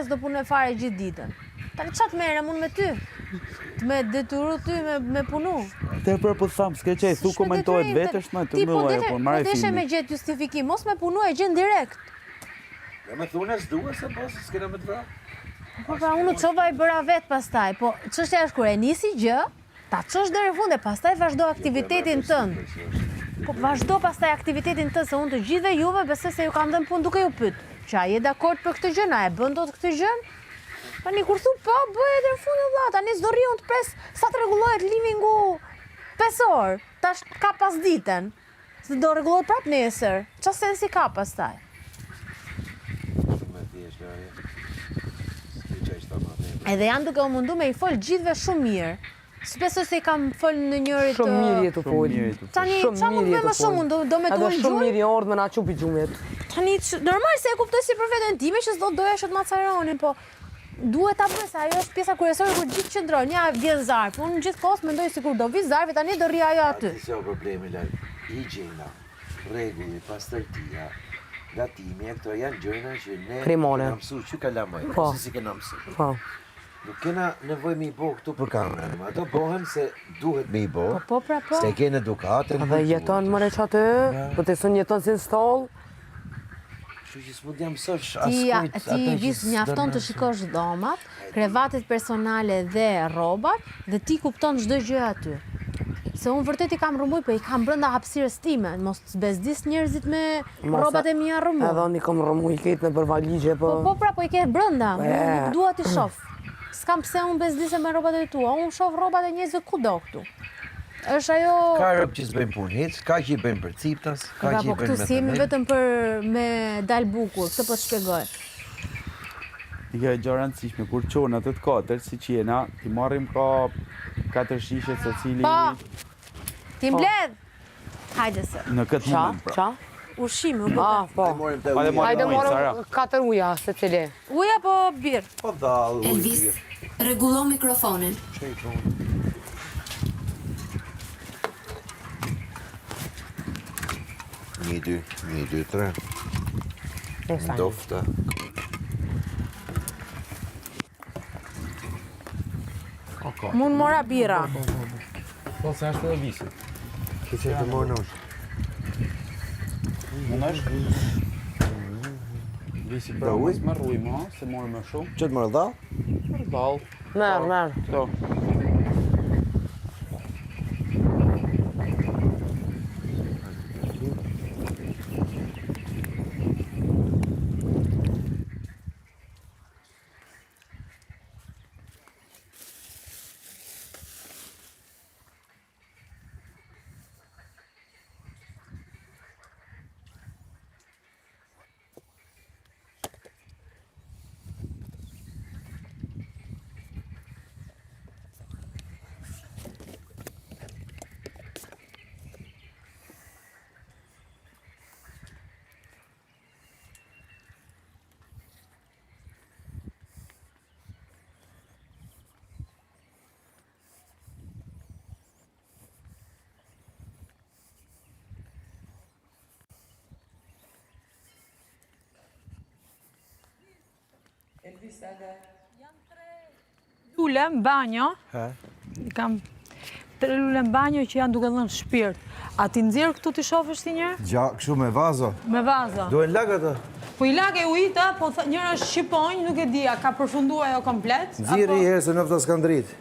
fare, s'do punoj fare gjithë ditën. Tani ça të merrem unë me ty? Të me detyru ty me, me punu. Te pra po tham, s'ke qej, thu komentohet vetë është më të Ti po mbyll ajo deshe, punë, po marrë deshe filmin. me gjetë justifikim, mos me punu e gjen direkt. Ja me thonë s'dua se po s'kena me të vra. Po pra unë u çova i bëra vet pastaj, po çështja është kur e nisi gjë, ta çosh deri në fund e pastaj vazhdo aktivitetin tënd. Po vazhdo pastaj aktivitetin tënd se unë të gjithëve juve besoj se ju kam dhënë punë duke ju pyet, që a je dakord për këtë gjë, na e bën dot këtë gjë? Tani kur thu po, bëje deri në fund o vlla, tani s'do rri unë të pres sa të rregullohet livingu 5 orë, tash ka pasditen. Se do rregullohet prap nesër. Ça sensi ka pastaj? Shumë e thjeshtë ajo. S'ke çaj shta ma tepër. Edhe jam duke u mundu me i fol gjithëve shumë mirë. S'besoj se i kam fol ndonjërit Shumë mirë je tu Shumë fol. mirë je tu fol. Tani Shumë ça mund mirë të je bëj më tu shumë fol. unë do, do me të Edhe ul shumë gjumin? mirë je ardhë me na çu pi gjumit. Tani ç- normal se e kuptoj si për veten time që s'do doja që të ma caronin, po duhet ta bëj se ajo është pjesa kryesore kur gjithë qëndrojnë. Ja vjen zarf. Unë gjithkohës mendoj sikur do vi zarfi tani do rri ajo aty. Aty se o problemi laj. Higjiena, rregulli, pastërtia, gatimi, e këto janë gjëra që ne Primare. kena mësu që kalamaj, Po. ose si kena mësu. Po. Nuk kena nevojë me i bo këtu për kamerën, ato bohen se duhet me i bo. Po po pra po. Se e ke në edukatën. Dhe jeton më që aty, po të sun jeton si në stol. Kështu që s'mund t'ja mësosh Ti, askujt ti atë që vis mjafton të shikosh dhomat, krevatet personale dhe rrobat dhe ti kupton çdo gjë aty. Se unë vërtet i kam rrëmuj, po i kam brenda hapësirës time, mos të bezdis njerëzit me rrobat e mia rrëmuj. Edhe unë i kam rrëmuj këtë në për valigje, po... Po po pra, po i ke brenda, Po, unë e. nuk dua t'i shoh. S'kam pse unë bezdisem me rrobat e tua, unë shoh rrobat e njerëzve kudo këtu. Është ajo Ka rob që s'bëjnë punë hiç, ka që i bëjnë për ciptas, ka Pra, që i po bëjnë këtu me si jemi themel. vetëm për me dal bukur, këtë po të shpjegoj. Ti kjo e gjë e rëndësishme, kur qonë atë të katër, si që jena, ti marrim ka katër shishe secili Po. Ti mbledh. Hajde se. në këtë Qa? moment pra. Qa? Ushqimi u bë. Ah, po. Morim të Hajde ujë. marrim Hajde ujë, Sara. morëm katër uja, secili. Ujë apo birrë? Po dall, ujë. Elvis, rregullo mikrofonin. Një, dy, një, dy, tre. Ndofta. Mund mora birra. Po, se është edhe visi. Këtë që të morë në ushë. Mund është? Visi pra Do ujë? mos më rruj më, se morë më shumë. Që të morë dhallë? Për dall. Merë, merë. Këto. Lule në banjo. I kam tre lule në banjo që janë duke dhënë shpirt. A ti nxjerr këtu t'i shofësh ti njëherë? Gja, kështu me vazo. Me vazo. Duhen lagë ato? Po i lagë e ujit, a, po njëra është shqiponjë, nuk e di, a ka përfundu ajo komplet? Nxirri i herë se nofta s'ka ndrit.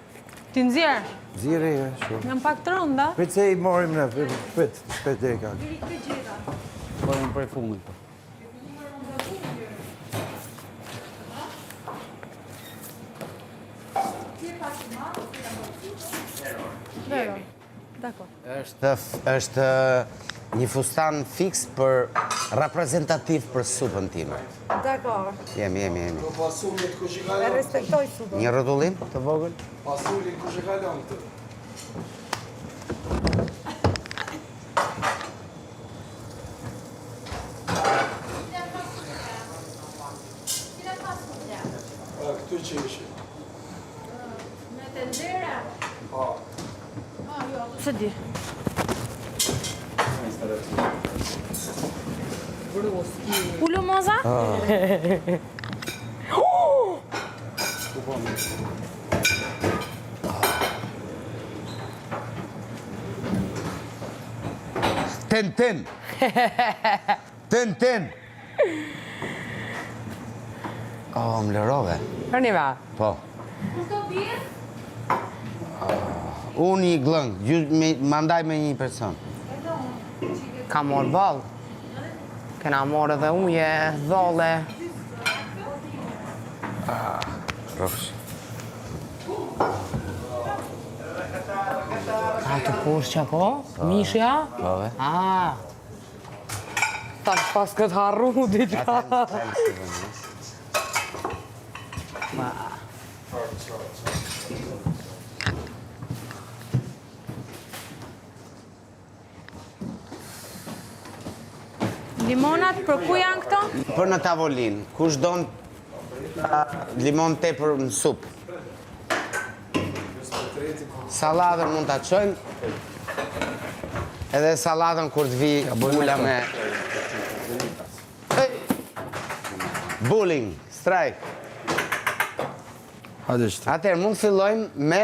Ti nxjerr? Nxirri i herë, shumë. Janë pak të rënda. Prit se i morim ne, prit, prit, shpejt deri ka. Po jemi prej fundit. po. Është, është një fustan fiks për reprezentativ për supën time. Dakor. Jemi, jemi, jemi. Po fasuljet kush i ka E lënë? respektoj supën. Një rrotullim të vogël? Fasulin kush e ka lënë këtë? A, këtu që ishin. Me tendera? Po. Se di. Ulu moza? Ah. Ten, ten! Ten, ten! Oh, më lërove. Për një va? Po. Kush do birrë? Unë një gllënkë, ju ma ndaj me një person. Ka morë ballë. Kena morë edhe uje, dhole. Ah, rrofsh. A të poshtë që po? Mishja? Po, ve. A. Tash pas këtë harru, diçka. Limonat për ku janë këto? Për në tavolinë, kush don limon tepër në supë? Saladën mund ta çojmë. Edhe saladën kur të vi bula me... Bowling, strike. Hajde që të. Atëherë, mund fillojmë me...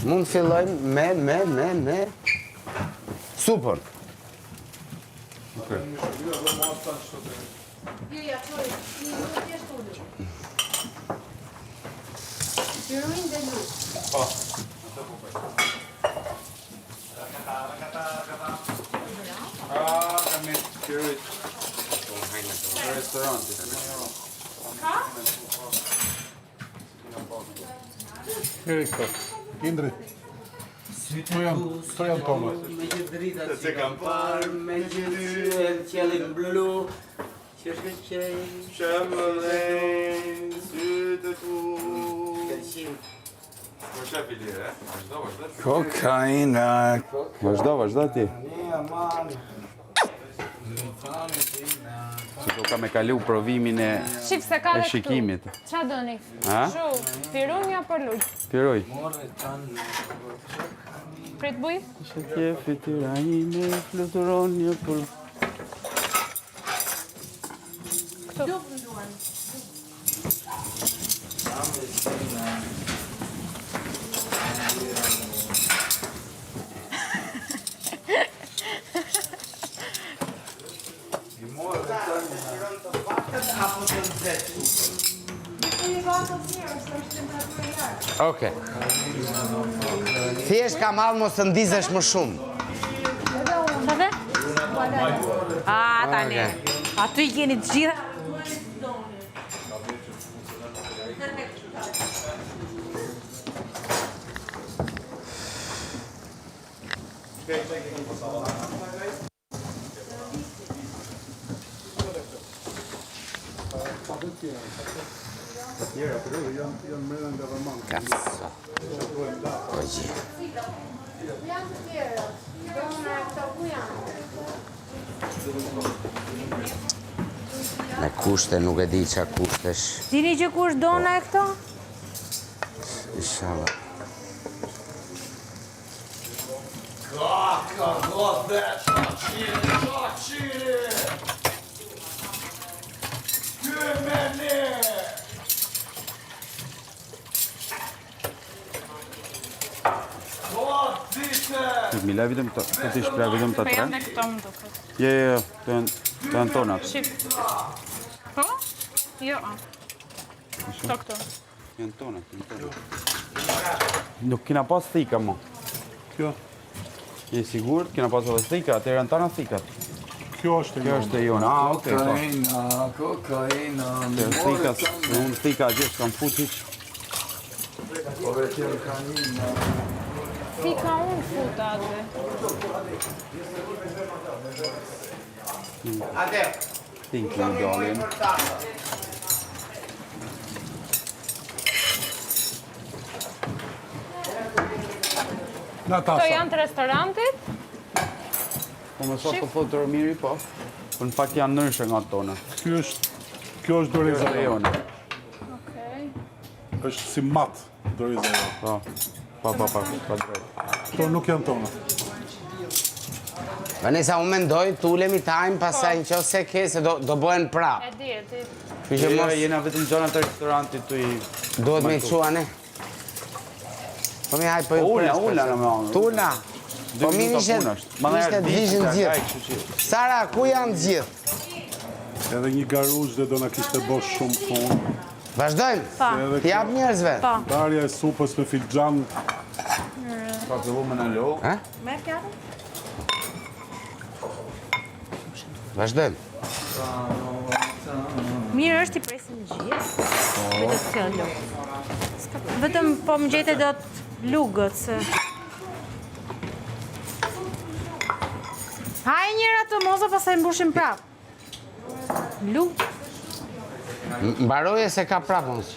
Mund fillojmë me, me, me, me... Supën. Okej. Jo, ja, çoj, një minutë thjesht ulu. Pirujnë dhe lu. Po. Ah, kam me pirujt. Në restorant. Ka? Keri këto. Indri. Këto janë, këto janë tomat. Me gjithë dritat që kam parë, me gjithë yjet, qiellin blu, që shkëlqejnë. Që më lejnë sytë e tu. Shkëlqim. Po shef i lirë, e? Vazhdo, vazhdo. Kokaina. Vazhdo, vazhdo ti. Se do ka me kalu provimin e, Shif se ka e dhe këtu. shikimit. Qa doni? Ha? Shu, pirunj apo lugë? Piruj. Prit buj? Që tje fytyra ime fluturon një për... Këtu. Okej. Thjesht kam hall mos të ndizesh më shumë. Çfarë? A, tani. Aty i keni të gjitha. Cazzo. Oggi. Me kushte nuk e di ça kushtesh. Dini që ku është dona e këto? Inshallah. Ka, ka, dhe, qa qiri, qa qiri! Ky me ne! Ka dite! Nuk mi la vetëm të, të ti shpra vetëm të Po tre. janë dhe këto më duket. Jo, jo, jo, këto janë, këto janë tonat. Shif. Po? Jo. Këto këto. Janë tonat, janë tonat. Nuk kina pas thika, mo. Kjo, Je sigurt, kina pas edhe thika, atëherë janë tana thikat. kjo është e Kjo jona. është e jona. Ah, okej, po. Kokaina, kokaina, Kjo është thika, se unë thika atje s'kam fut hiç. Po vetëm kanina. Thika unë futa aty. Ate, Thank you, darling. Këto Natasha. janë të restorantit? Po me sa po thotë Romiri, po. Po në fakt janë ndryshe nga tona. Ky është, kjo është doreza Kjo është e jona. jona. Okej. Është si mat doreza jona. Po. Po, po, po, po, drejt. Këto nuk janë tona. Vanessa, unë mendoj të ulemi time, pastaj në qoftë se ke, se do, do bëhen prapë. E di, e di. Kështu që Jo, mos jena vetëm gjëra të restorantit tu i... duhet me i çua ne. Po mi haj po ju Po, ula, pres, ula pres. në me anë. Tula. Dy Po mirë minuta ishte, punë është. Ma ishte njerë të vishin ditë, gjithë. ka, kështu që- Sara, ku janë të gjithë? Edhe një garush dhe do na kishte bo shumë punë. Vazhdojmë. Pa. Edhe T'i jap njerëzve. Pa. Ndarja e supës me filxhan, Ka fillu me në lo. Ha? Me pjatën? Vazhdojmë. Mirë është i presim gjithë. Vetëm kjo lugë. S'ka- Vetëm po më gjete dot lugët se. Haj njëra të moza, pastaj mbushim prapë. Lugë. Mbaroje se ka prapë mos.